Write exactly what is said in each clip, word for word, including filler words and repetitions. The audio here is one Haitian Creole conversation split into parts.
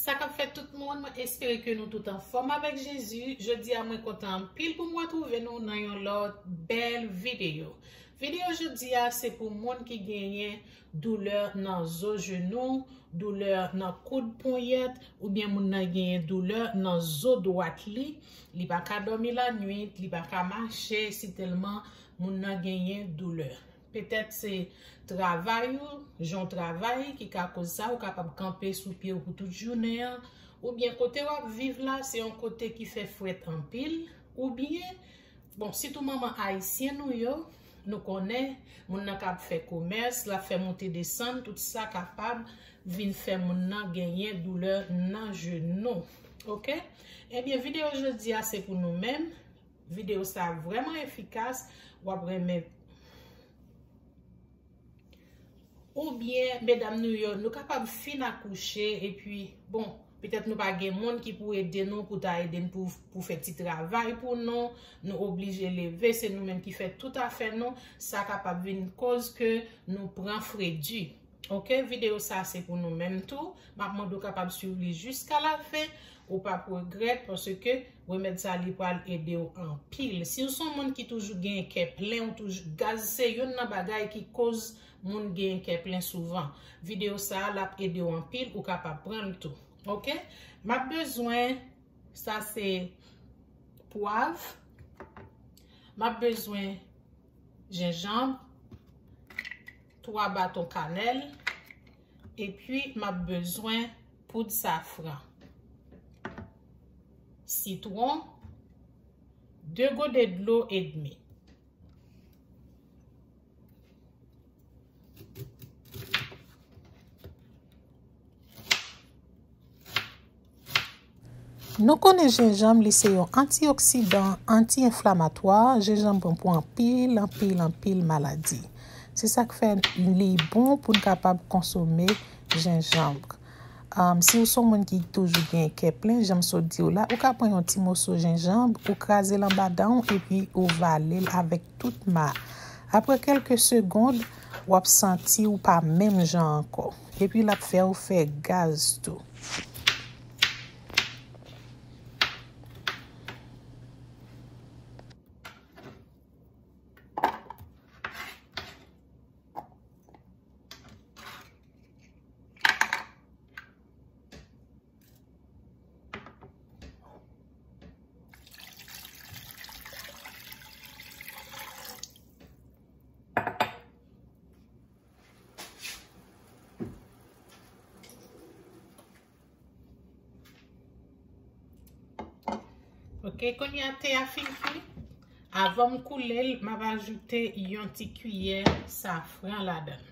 Sa k ap fèt tout moun, mwen espere ke nou tout anfòm avèk Jezi. Jodi a mwen kontan anpil pou m retwouve nou nan yon lòt bèl videyo. Videyo jodi a se pou moun ki genyen doulè nan zo jenou, doulè nan koud ponyèt, oubyen moun nan genyen doulè nan zo dwat li. Li pa ka dòmi lannuit, li pa ka mache, sitèlman moun nan genyen doulè. Petèt se travay ou, jan w travay ki ka koz sa, ou kapab kanpe sou pye w pou tout jounen an, oubyen kote w ap viv la, se yon kote ki fè frèt anpil, oubyen, bon, sitou manman ayisyen nou yo, nou konnen, moun nan k ap fè komès, l ap fè monte desann, tout sa kapab vin fè moun nan genyen doulè nan jenou. Oke? Ebyen, videyo jodi a se pou nou menm. Videyo sa vrèman efikas, w ap renmen. Oubyen, medam nou yo, nou kapab fin akouche, epi, bon, petèt nou pa gen moun ki pou ede nou, pou ta ede n pou, pou fè ti travay pou nou, nou oblije leve, se nou menm ki fè tout afè nou, sa kapab vin koz ke nou pran fredi. Oke, videyo sa se pou nou menm tou. M ap mande w kapab swiv li jiska lafen. Ou p ap regrèt paske remèd sa li pral ede w anpil. Si w se yon moun ki toujou gen kè plen, ou toujou, gaz se youn nan bagay ki koz moun gen kè plen souvan. Videyo sa l ap ede w anpil, ou kapab pran l tou. Oke? M ap bezwen, sa se pwav. M ap bezwen jenjanm, twa baton kanèl, epi m ap bezwen poud safran, sitwon, de gode dlo edmi. Nou konnen jenjanm li se yon antioksidan, anti-enflamatwa, jenjanm bon pou anpil, anpil, anpil maladi. Se sa k fè li bon pou n kapab konsome jenjanm. Um, si w se yon moun ki toujou gen kè plen, jan m sot di w la, ou ka pran yon ti moso jenjanm, ou kraze l anba dan w, epi ou vale l avèk tout ma. Apre kèlke segond, w ap santi w pa menm jan ankò. Epi l ap fè w fè gaz tou. Ok, kounye a te a fin kui. Avan m koule l, m ap ajoute yon ti kiyè safran ladan l.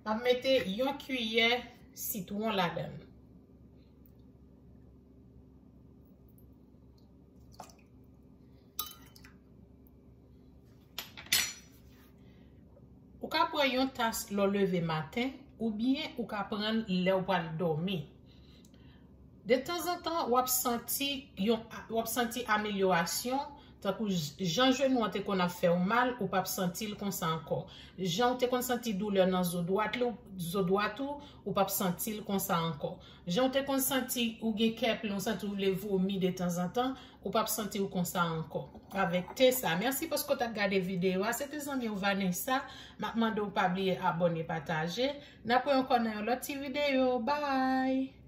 M ap mete yon kiyè sitwon ladan l. Ou ka pran yon tas lè w leve maten, oubyen ou ka pran l lè w pral dòmi. De tanzantan, w ap santi yon, w ap santi amelyorasyon, tankou j-, jan jenou an te konn ap fè w mal, ou p ap santi l konsa ankò. Jan w te konn santi doulè nan zo dwat li, zo dwat ou, ou p ap santi l konsa ankò. Jan w te konn santi ou gen kè plen, ou santi w vle vomi de tanzantan, ou p ap santi w konsa ankò. Avèk te sa. Mèsi paske w t ap gade videyo a. Se te zanmi w Vanessa. M ap mande w pa bliye abòne, pataje. N ap wè ankò nan yon lòt ti videyo. Bye!